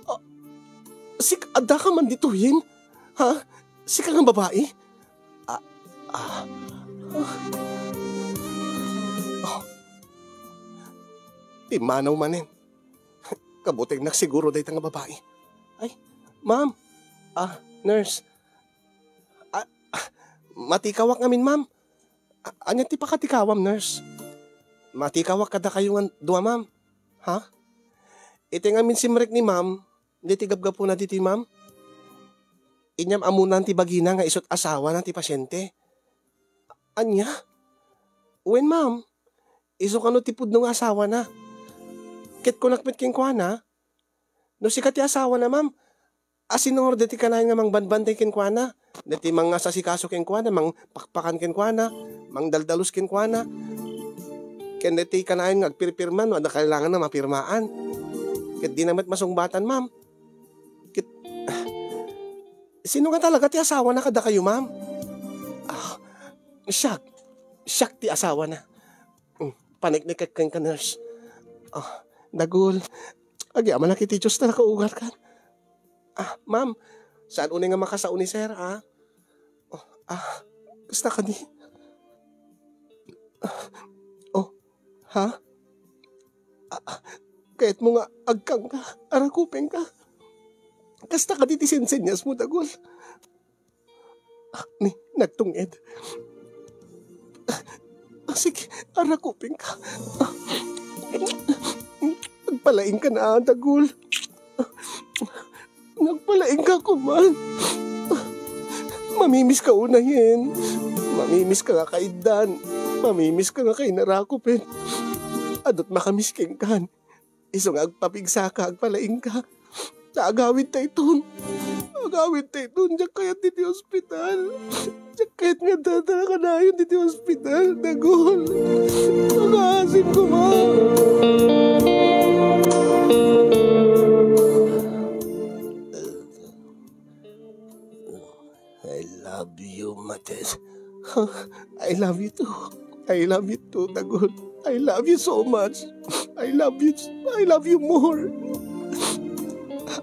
Ah, sik-, addaka man ditoyen? Ha? Sika nga babai? Ah, ah. Oh. Pimmanaw manen. Kabutengnak siguro dayta nga babai. Ay, ma'am. Ah, nurse. Ah, ah, matikawak ngamin, ma'am. A-, ania ti pakatikawam, nurse? Matikawak kadakayo nga dua, ma'am. Ha? Iti ngamin simrek ni ma'am, diti gapgapuna ditoy, ma'am. Inyam ammonan ti bagina nga isu't asawana ti pasiente. Ania? Wen, ma'am. Isu kano ti pudno nga asawana. Ket kunak met kenkuana, no sika ti asawana, ma'am, asino ngarud daytoy kanayon nga mangbantay kenkuana? Daytoy mangasasikaso kenkuana, mangpakpakan kenkuana, mangdaldalus kenkuana. Ken daytoy kanayon nga agpirpirma no adda kailanganna mapirmaan. Ket dina met masungbatan, ma'am. Ket, sino nga talaga ti asawana kadakayo, ma'am? Ah, siak. Siak ti asawana. Mm, paniknikek kenka, nurse. Ah, Dagul, agyamanak iti Dios ta nakaugarkan. Ah, ma'am, saan unay nga makasao ni sir, ha? Oh, ah, kasta kadi? Ah, oh, ha? Ah, ah, kayatmo nga agkangka, arakupenka. Kasta kadi ti sensenyasmo, Dagul? Ah, ni, nagtunged. Ah, sige, arakupenka. Ah, agpalaingka na, Dagul. Nagpalaingka koma. Mamimiska unayen. Mamimiska nga kaiddan. Mamimiska nga kainarakupen. Adu't makamiss kenkan. Isu nga agpapigsaka, agpalaingka. Ta agawidta iton. Agawidta iton. Diak kayat ditoy ospital. Diak kayat nga addaka kanayon ditoy ospital, Dagul. Makaasim koma. I love you, Mates. I love you too. I love you too, Dagul. I love you so much. I love you. I love you more.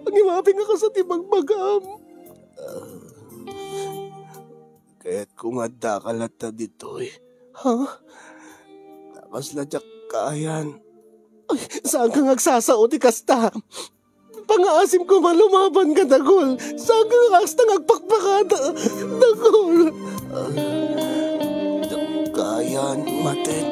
Ngem apay nga kasta ti ibagbagam? Kayatko nga addaka latta ditoy. Ha? Ta kasla diak kaayan. Ay, saanka nga agsasao ti kasta? Pangaasim koma, lumabanka, Dagul. Saanka nga kasta nga agpakpakada, Dagul. Diak kaayan, Matet.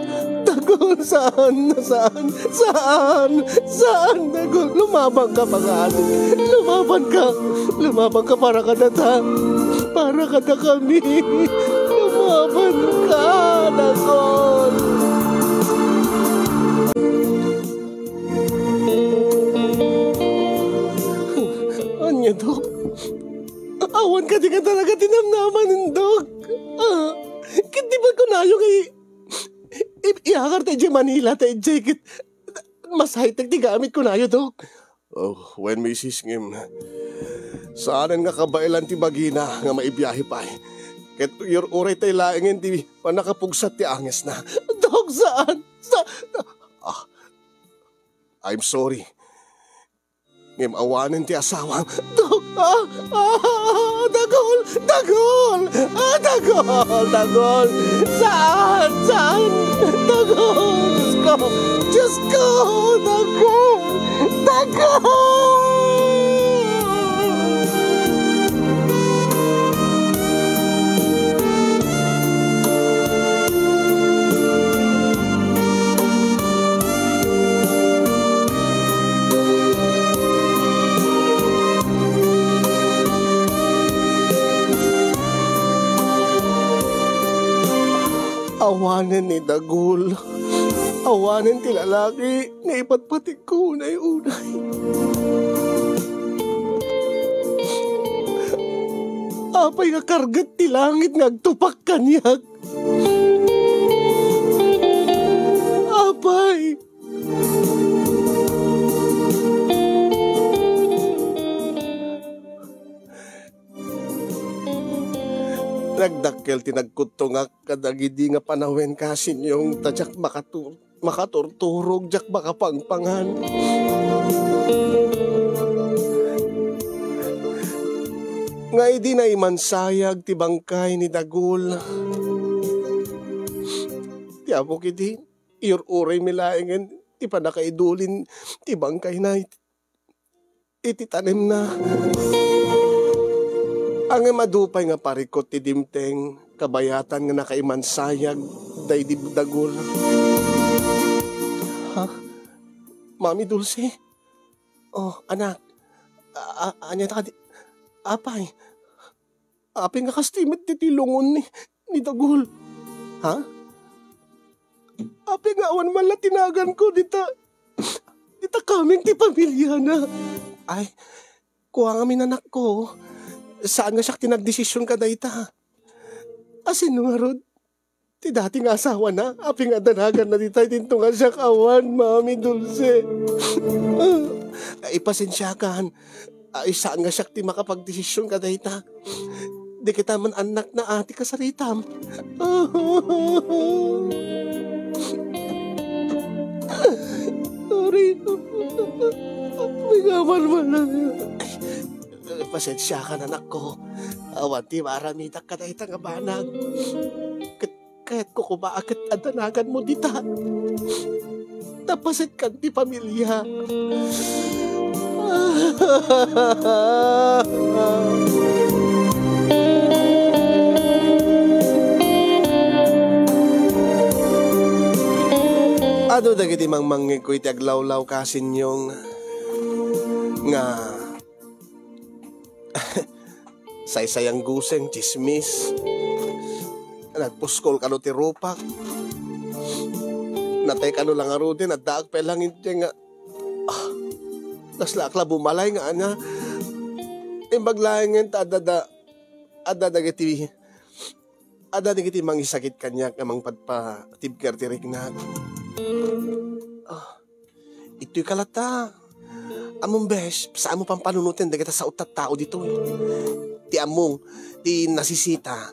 Dagul, saan, saan, saan, saan, Dagul. Lumabanka, pangaasim. Lumabanka. Lumabanka para kadata. Para kadakami. Lumabanka, Dagul. Ania, Dok? Awan kadi nga talaga ti namnamanen, Dok? Ah, ket di ba kunayo nga i-, i-, iakar ta idiay Manila ta idiay ket mas high-tech ti gamit kunayo, Dok? Oh, wen, misis, ngem saanen nga kabaelan ti bagina nga maibiahe pay. Ket ur-uray tay laengen ti pannakapugsat ti angesna. Dok, saan? Sa-, ah, I'm sorry. Ngem awanen ti asawam. Dok, ah, ah, Dagul, Dagul, ah, Dagul, Dagul. Saan, saan? Dagul, Diyos ko, Diyos ko, Dagul, Dagul. Awanen ni Dagul. Awanen ti lalaki nga ipatpategko unay-unay. Apay nga karget ti langit nga agtupak kaniak? Apay! Nagdakkel ti nagkuttongak kadagidi nga panawen, Kasinyong, ta diak makatur-, makaturturog, diak makapangpangan. Nga idi naimansayag ti bangkay ni Dagul, ti ammok idi, iyur-uraymi laengen ti pannakaidulin ti bangkayna iti tanemna. Ngem adu pay nga parikut ti dimteng, kabayatan nga nakaimansayag daydi Dagul. Ha? Mami Dulce? Oh, anak. A-, a-, ania ta kadi? Apay? Apay nga kastoy met ditoy lungon ni, ni Dagul? Ha? Apay nga awan man la ti naganko dita, dita kameng ti pamiliana? Ay, kua ngamin, anakko. Saan nga siak ti nagdesision kadayta. A, sino ngarud? Ti dati nga asawana, apay nga adda naganna dita, idinto nga siak awan, Mami Dulce. Ay, pasensiakan. Ay, saan nga siak ti makapagdesision kadayta. Dagita man annakna a ti kasaritam. Sorry. May gaman man lang. Pasensiakan, anakko. Awan ti maaramidak kadayta nga banag. Ket kayatko koma a ket adda naganmo dita. Napasetkan ti pamilia. Adu dagiti mangmangngegko iti aglawlaw, Kasinyong, nga saysayang guseng, tsismis. Nagpuskol kano ti rupak. Natay kano la ngaruden, addaak pay lang iti nga, ah, kaslaak la bumalay nga ania. Imbag laengen ta adda da, adda dagiti, adda dagiti mangisagit kaniak nga mangpadpatibker ti riknak. Ah, Itoy ka latta. Ammom, besh, saanmo pampanunoten dagita sao tattao ditoy. Ti ammong, ti nasisita,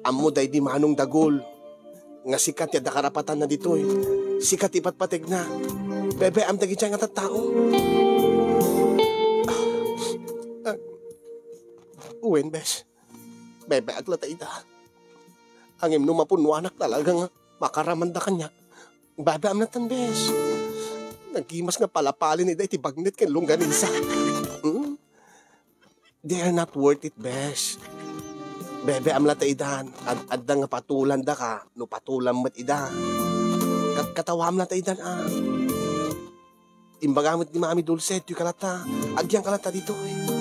ammo daydi Manong Dagul. Nga sika ti adda karapatanna ditoy. Sika ti ipatpategna. Bebe-am dagiti nga tattao. Wen, bes. Bebeak la ta ida. Ngem no mapunnoanak talaga nga makaramanda kaniak, bebeam latan, bes. Nagimas nga palapalin ida iti bagnet ken longganisa. Hmm? They are not worth it, bes. Bebeam latan idan. Ad-, adda nga patulandaka, no patulam met ida. Kat-, katawaam latan idan, ah. Imbaga met ni Mami Dulce, ditoy ka lata. Agyanka lata ditoy.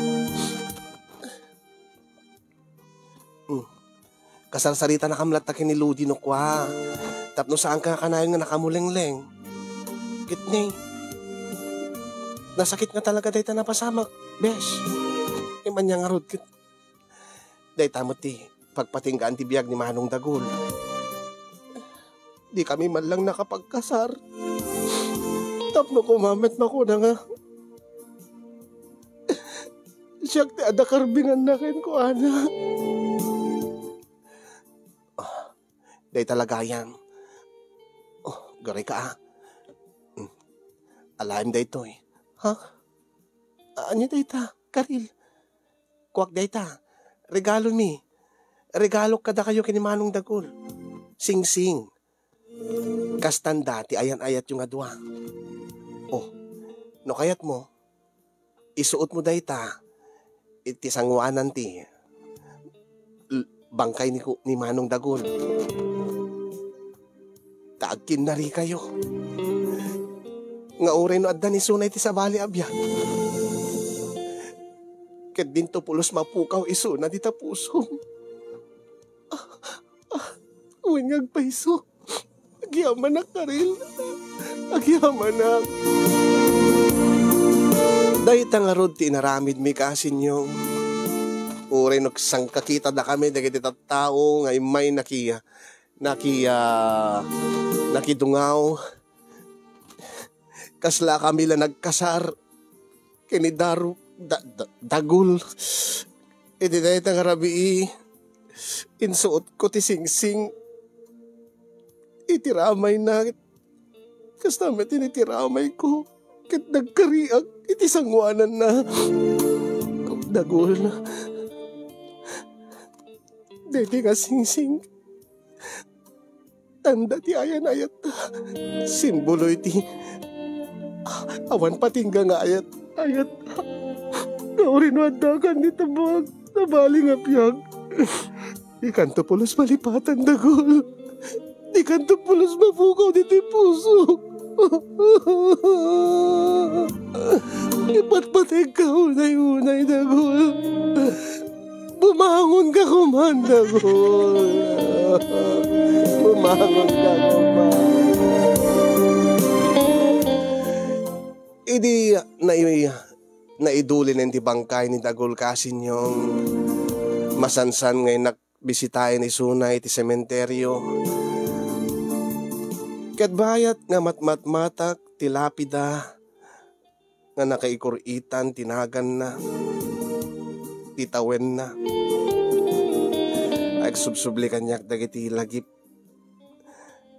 Hmm. Kasarsaritanakam latta ken ni Ludi no kua. Tapno saanka nga kanayon nga nakamulengleng. Ket ni, nasakit nga talaga dayta napasamak, bes. Iman niya ngarud ket dayta met ti pagpatinggaan ti biag ni Manong Dagul. Di kami man lang nakapagkasar. Tapno koma met makuna nga siak ti adda karbinganna kenkuana. Ah, dayta lagayam. Oh, garay ka, ah. Hmm. Alaem daytoy. Ha? Ania dayta, Karil? Kuak dayta. Regalomi. Regalok kadakayo ken ni Manong Dagul. Singsing. Kastanda ti ayan-ayatyo nga dua. Oh, no kayatmo, isuotmo dayta iti sangoanan ti l-, bangkay ni ku-, ni Manong Dagul. Ta agkinnarikayo. Nga uray no adda ni isuna iti sabali a biag, ket dinto pulos mapukaw isuna dita pusom. Ah, ah, wen nga agpayso. Agyamanak, Karil. Agyamanak. Dayta ngarud ti inaramidmi, kasinyong. Uray no sangkakitadakami dagiti tattao nga immay naki-, naki-, ah, nakidungaw. Kaslakami la nagkasar ken ni Daru-, Da-, Da-, Dagul. Iti dayta nga rabii, insuotko ti singsing iti ramayna. Kasta met iti ramayko, ket nagkariak iti sangoananna. Dagul, daydi nga singsing, tanda ti ayan-ayatta. Simbolo iti awan patingga nga ayat-, ayatta. Nga uray no addakan ni tabag, sabali nga biag, dikanto pulos malipatan, Dagul. Dikanto pulos mapukaw ditoy puso. Ipatpategka unay-unay, Dagul. Bumangonka koman, Dagul. Bumangonka koman. Idi nai-, naidulinen ti bangkay ni Dagul, kasinyong, masansan nga innak bisitaen isuna iti sementerio. Ket bayat nga matmatmatak ti lapida nga nakaikur-itan ti naganna, ti tawenna, agsubsubli kaniak dagiti lagip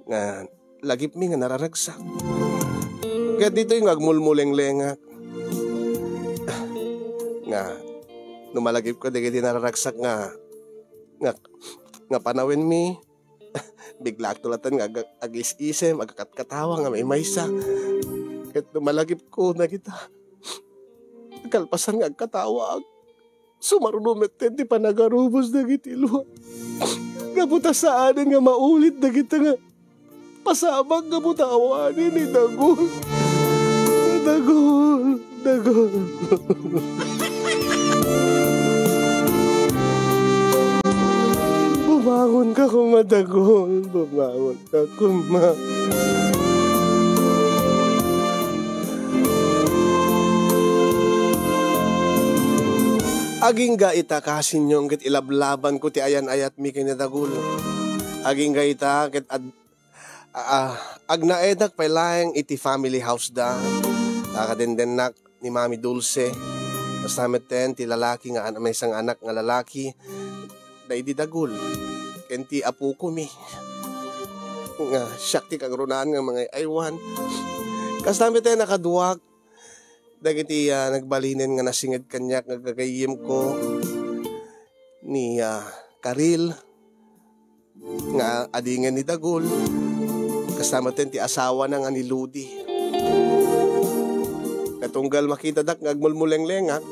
nga lagipmi nga nararagsak. Ket ditoy nga agmulmulenglengak nga no malagipko dagiti nararagsak nga, nga, nga panawenmi, biglaakto latta nga ag-, agis-isem, agkatkatawa nga maymaysa. Ket no malagipko dagita, kalpasan nga agkatawaak, sumaruno metten ti panagarubos dagiti lua. Gapu ta saanen nga maulit dagita nga pasamak gapu ta awanen ni Dagul. Dagul, Dagul. Bumangonka koma, Dagul. Bumangonka koma. Agingga ita, kasinyong, ket ilablabanko ti ayan-ayatmi ken ni Dagul. Agingga ita ket ad-, a-, a-, agnaedak pay laeng iti family house da. Kakadendennak ni Mami Dulce. Kasta metten ti lalaki nga an-, maysa nga anak nga lalaki, daydi Dagul, ken ti apokomi nga siak ti kangrunaan nga mangay-aywan. Kasta metten a kaduak, dagiti, ah, nagbalinen nga nasinged kaniak nga gagayyemko. ni, ah, Karil nga adinggen ni Dagul, kasta met ti asawana nga ni Ludi. Natunggal makitadak nga agmulmulenglengak,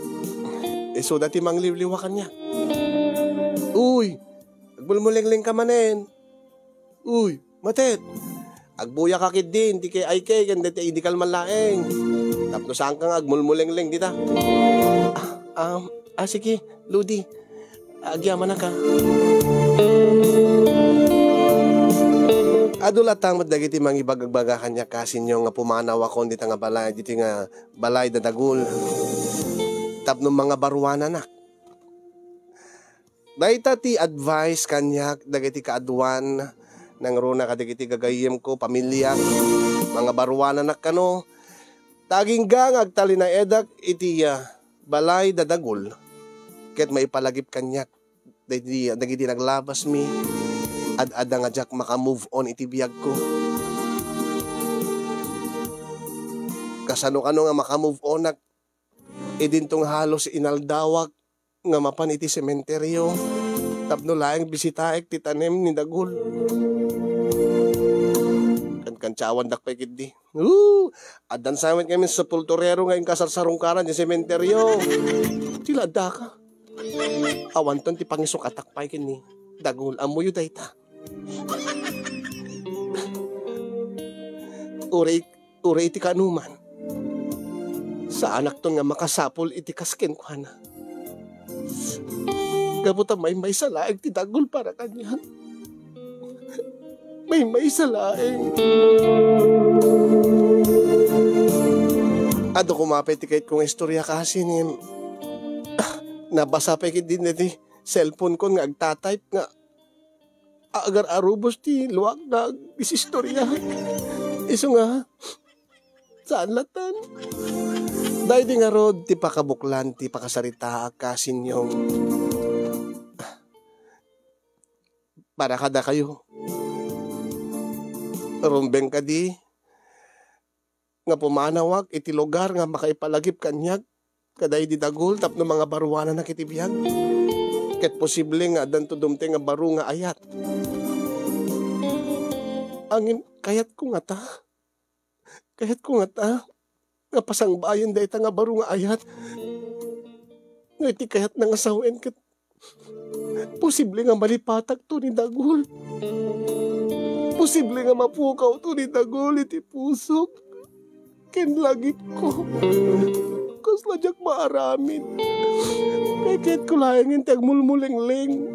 isuda ti mangliwliwa kaniak. "Uy, agmulmulengleng ka manen. Uy, Matet, agbuya ka ketdin, ti kay ay kay, ken deti idikal man laeng. Tapno saan ka nga agmulmulengleng dita." "Ah, um, ah, sige, Ludi. Agyamanak a." Adu latta met dagiti mangibagbaga kaniak, kasinyo, nga pumanawakon dita nga balay, diti nga balay da Dagul. Tapno mangabaruananak. Dayta ti advice kaniak dagiti kaaduan, nangruna kadagiti gagayyemko, pamiliak, mangabaruananak kano, ta agingga nga agtalinaedak iti, ah, balay da Dagul, ket maipalagip kaniak dagiti, dagiti naglabasmi, ad-adda nga diak maka-move on iti biagko. Kasano kano nga maka-move onak idinto nga halos inaldawak nga mapan iti sementeryo tapno laeng bisitaek ti tanem ni Dagul. Kankantiawandak pay ketdi. Ooh, addan sa met ngamin sepulturero nga inkasarsarungkaran ti sementeryo. Ti la addaka. Awanton ti pangisukatak pay ken ni Dagul. Ammoyo dayta. Uray, uray iti kanuman, saanakton nga makasapul iti kas kenkuana. Gapu ta maymaysa laeng ti Dagul para kaniak. Maymaysa laeng. Adu koma pay ti kayatko nga istorya, kasi ngem, ah, nabasa pay ketdi deti cellphone ko nga agta-type nga agar-arubos ti luakna nga istorya. Isu nga, saan latan? Daydi ngarud ti pakabuklan ti pakasaritaak, kasinyo. Para kadakayo. Rumbeng kadi nga pumanawak iti lugar nga makaipalagip kaniak kadaydi Dagul tapno mangabaruananak iti biag. Ket posible nga addanto dumteng nga baro nga ayat. Ngem kayatko ngata, kayatko ngata nga pasangbayen dayta nga baro nga ayat. No iti kayatna nga sawen ket posible nga malipatakto ni Dagul. Posible nga mapukawto ni Dagul iti pusok ken lagipko. Kasla diak maaramid. Kayatko laengen ti agmulmulengleng.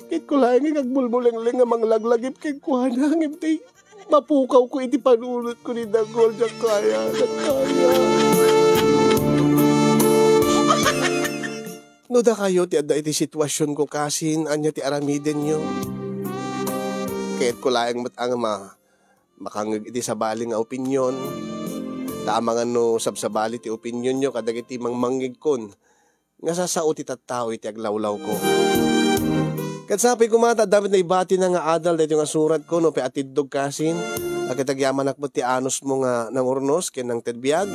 Kayatko laengen agmulmulengleng nga manglaglagip kenkuana, ngem ti mapukawko iti panunotko ni Dagul, diak kaya, diak kaya. No dakayo ti adda iti situasionko, kasin, ania ti aramidenyo? Kayatko laeng met a nga ma-, makangngeg iti sabali nga opinion. Ta amangan no sabsabali ti opinionyo kadagiti mangmangngegkon nga sasao ti tattao iti aglawlawko. Ket sapay koma ta adda met naibatina nga adal daytoy nga suratko, no pay atiddog kasin, a ket agyamanak met ti anusmo nga nangurnos ken nangted biag.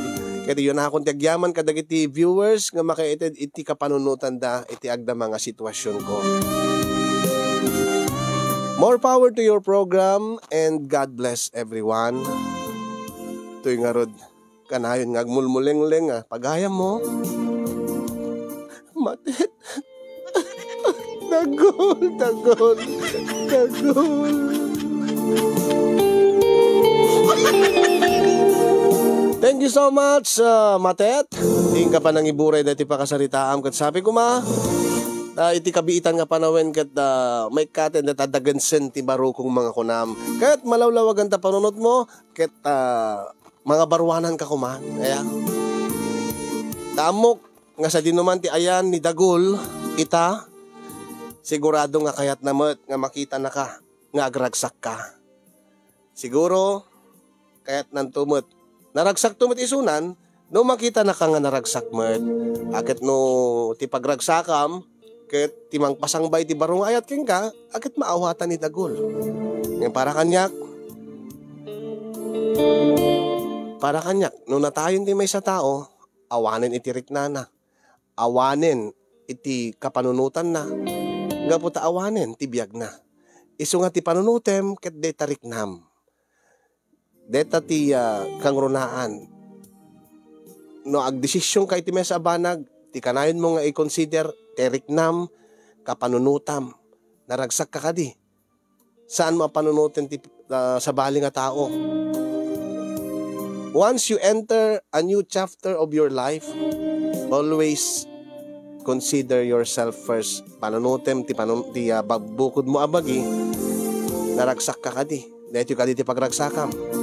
Ket iyunakon ti agyaman kadagiti viewers nga makaited iti kapanunotanda iti agdama nga situasionko. More power to your program and God bless everyone. Toy ngarud, kanayon nga agmulmulengleng a pagayammo. Matet. Dagul, dagul, dagul. Thank you so much, ah, Matet. Inka panangiburay daytoy pakasaritaam ket sapay koma, ah, iti kabiitan nga panawen ket, ah, maikkaten dayta dagensen ti barokong mga kunam. Ket malawlawaganta panunotmo, ket, ah, mangabaruananka koma, aya. Ta ammok nga sadinoman ti ayan ni Dagul ita, sigurado nga kayatna met nga makitanaka nga agragsakka. Siguro, kayatnanto met. Naragsakto met isunan, no makitanaka nga naragsak met. A ket no ti pagragsakam, ket ti mangpasangbay ti baro nga ayat kenka, a ket maawatan ni Dagul. Ngem para kaniak, para kaniak, no natayon ti maysa tao, awanen iti riknana. Awanen iti kapanunotanna gapu ta awanen ti biagna. Isu nga ti panunotem ket deta riknam. Deta ti, ah, kangrunaan. No agdesisionka iti maysa a banag, ti kanayonmo nga i-consider, ti riknam, kapanunotam, naragsakka kadi. Saanmo a panunoten ti, ah, sabali nga tao. Once you enter a new chapter of your life, always consider yourself first. Panunotem ti panun-, ti, ah, bab-, bukodmo a bagi, naragsakka kadi. Daytoy kadi ti pagragsakam.